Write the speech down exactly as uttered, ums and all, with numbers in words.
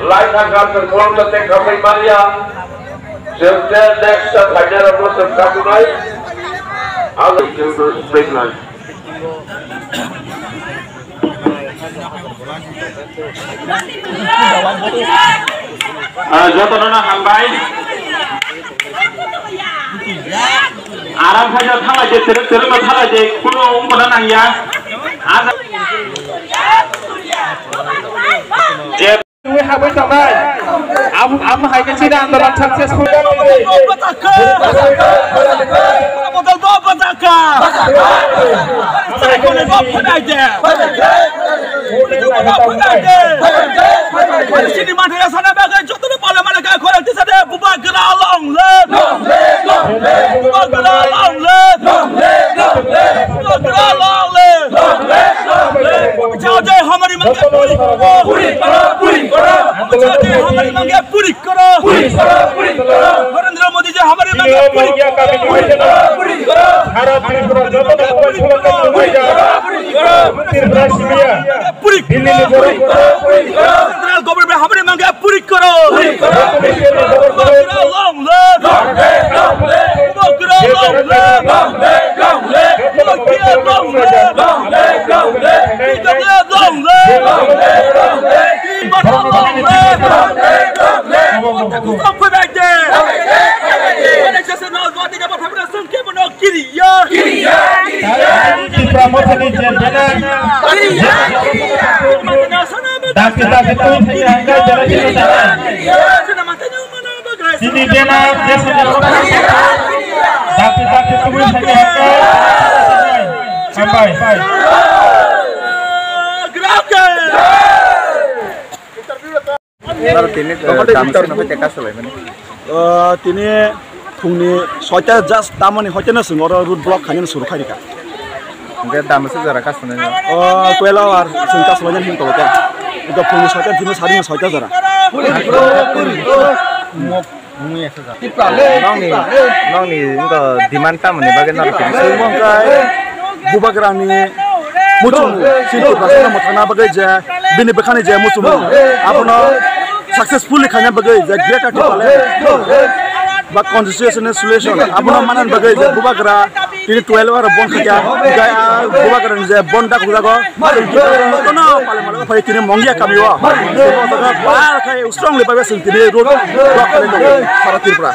Lai thangkha, chwng khoroksa tei khamwi manya. Chwng tei next ta phainai rokno chwng khatunai. Ang chwng tei nai. Ah, jotono no hambai. Aram khaja thalai je, tere tere no thalai je, kuno ungkona nangya. Ada. Twi habwi tongnai. Am, am hai khe chini andolan successful. Bodol bo bwchakha. Chini manthaya sana bagwi jotono pala mana kha khorang tisa de bubagra long live. Bubagra long live. Bubagra long live. Jai jai hamari mange puri koro. Puri koro, puri koro. Jai jai hamari mange puri koro. Puri koro, puri koro. Narendra Modi jai hamari mange puri koro. Puri koro, puri koro. Sara Tripura joto puri koro, puri koro. Tripura Sibia. Puri koro, puri koro, puri koro. Central government hamari mange puri koro. Puri koro, puri koro. Bubagra long live. Long live, long live. Bubagra long live. Long live, long live. Bubagra long live. Long live, long live. Bubagra long live. Bubagra long live. Long live, long live. Bubagra long live. Tipra Mothani je banner, daki daki twi thangwi hangkha, jera jera jera. Chini banner, je songja rok daki daki twi thangwi hangkha. Hambai. Noro tini, eh, dam seno hoite kasu laimani. Eh, tini phungni soita just tamoni hoite no chwng oro road block khainani suru khairikha. Hingke dam se jora kasu nai. Oh, twelve hour chwng kasu lainani hin tolokha. Hingke phungni soita tini sari soita jora. Nokni, nokni wngkha demand tamoni bagwi norok tini. Chwng wngkha bubagrani muchung, chini Tiprasano mwthangna bagwi je bini bwkhani je muchung, abono successfully khaina bagwi je Greater Tipraland ba constitutional solution abono manna bagwi je bubagra tini twelve hour bon khaikha, hingkhe a bubagrani je bon dakhujago, kono pale male phai tini Mongia kamio, bal khai strongly bagwi chwng tini road block khainai tongo sara Tripura.